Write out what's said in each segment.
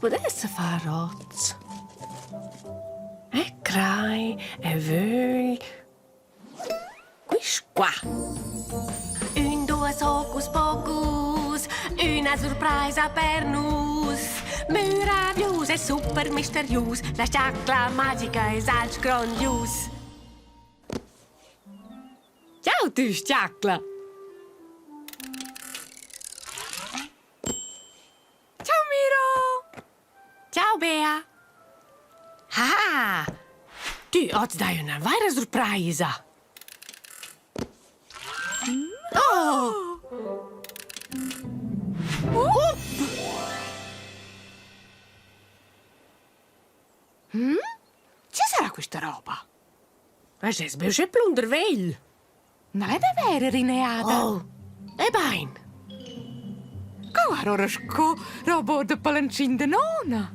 pudesse far hoz? E crai e vögl Quist qua. Ün, duos hocus pocus, üna surpraisa per nus. Meraviglius e super misterius, la giacla magica es alch grondius. Ciao tü sgiacla! Ciao Miro! Ciao Bea! Ah! Tü hoz dai üna vaira surpraisa! Oh! Up! Hm? Che sarà quista roba? Es es be uschè plunder vegl. Non è davvero rineada. Oh, e bain. Co allora sco roba da palancin da nona?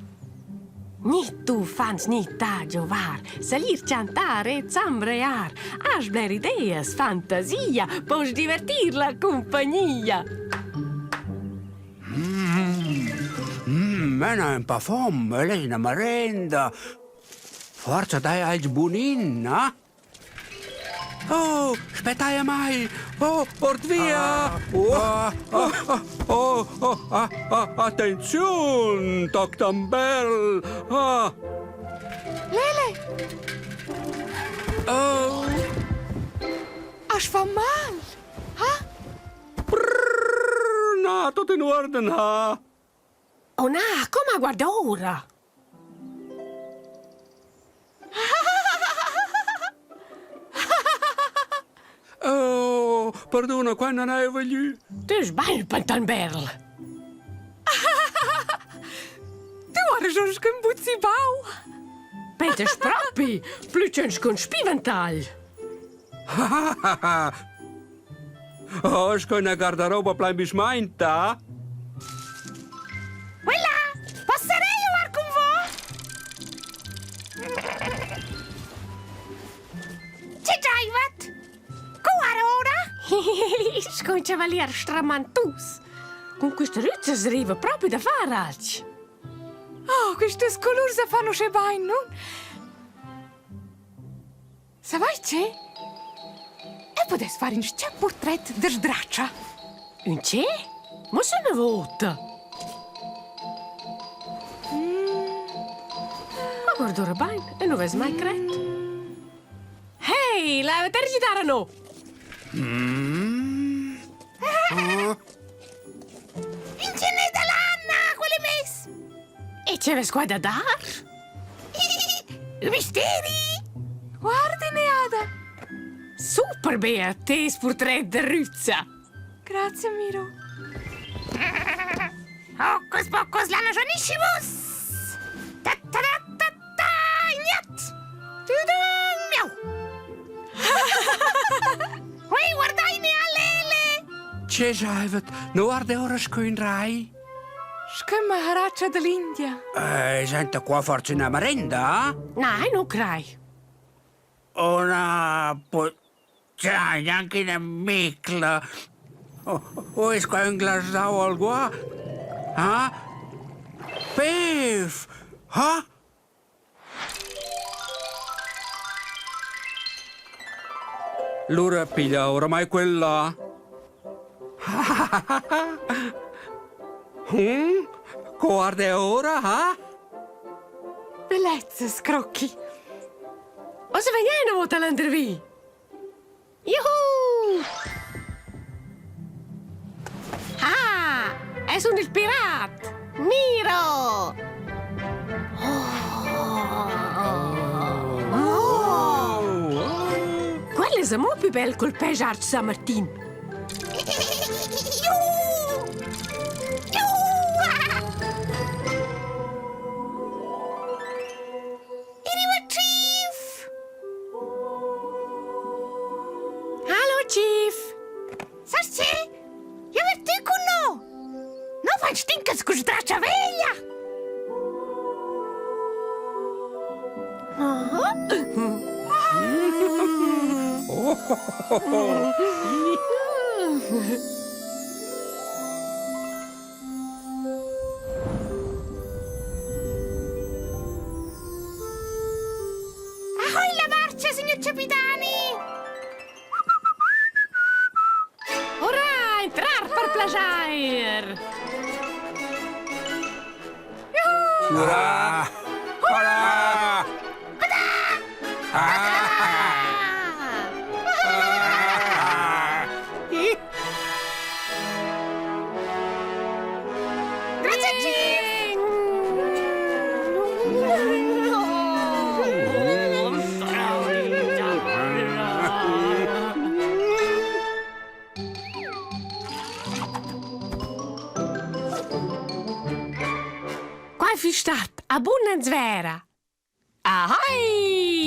Ni tu fans ni ta giovar, salir chantar e zambrear, has bler ideas, fantasia, poss divertir la compagnia. Mm, mm, mena un pa fom, el es üna marenda. Forza dai alch bunin, na? Oh, spettai a mai! Oh, ord via! Oh, oh, oh, oh, ah, ah, attenziun, toc tambel! Ah. Lele! Oh! As fa mal? Ha? Brrr, na, tot in uorden, ha? Oh na, come guarda ora! Oh, perduna, qua non hai voglü. Tu sbagl, Pantanberl. Tu guarda schon sc'ün buzzibau. Peter propi, plü tschönch cun spiventagl. Oh, sco üna gardaroba plain büschmainta. Quella! Passerei io cun vo? Che giaivat? Cu ora? Sco ün chavalier stramantus. Cun quista rüzza s'riva propi da far alch. Oh, quistas colurs se fan uschè bain, nun? Savais che? Eu pudess far ün s-chet purtret da sdratscha. Ün che? Mo se üna vota. Ma guarda ora bain, eu nu vess mai cret. Hey, la tergidara no! Mm. Oh. Ingegnere da l'Anna, quelle mess! E che vess qua da dar? Misteri! Guardi, Neada! Super, Bea, tes purtret da rüzza! Grazie, Miro. Hocus pocus lanagionissimus! Ta ta ta ta ta! Gnat! Tudun, miau! Ui, guardai, Nea, lele! Che giaivat? Nu guarda ora sco ün rai? Sche maharaja dell'India. Eh, senta qua forse una merenda? Nein, nu crai. Una po- Già, neanche una micla. O, o es qua ün glasdau al guà? Ah? Pif! Ah? Lura piglia oramai quella. Hm? Guarda ora, ha? Bellezza, scrocchi. Ossa vegn una vota landervi. Juhu! Ah, es un il pirat! Miro! Oh! Oh! Quel es amo più bel col pesch arch San Martin. Chief! Hallo Chief! Sas che? Io ver te con no! No fai stinkers con sdraccia veglia! ir. Hurra! Hurra! Ah! Grazie, Chief! Quai füss stat a buna svera. Ahoi!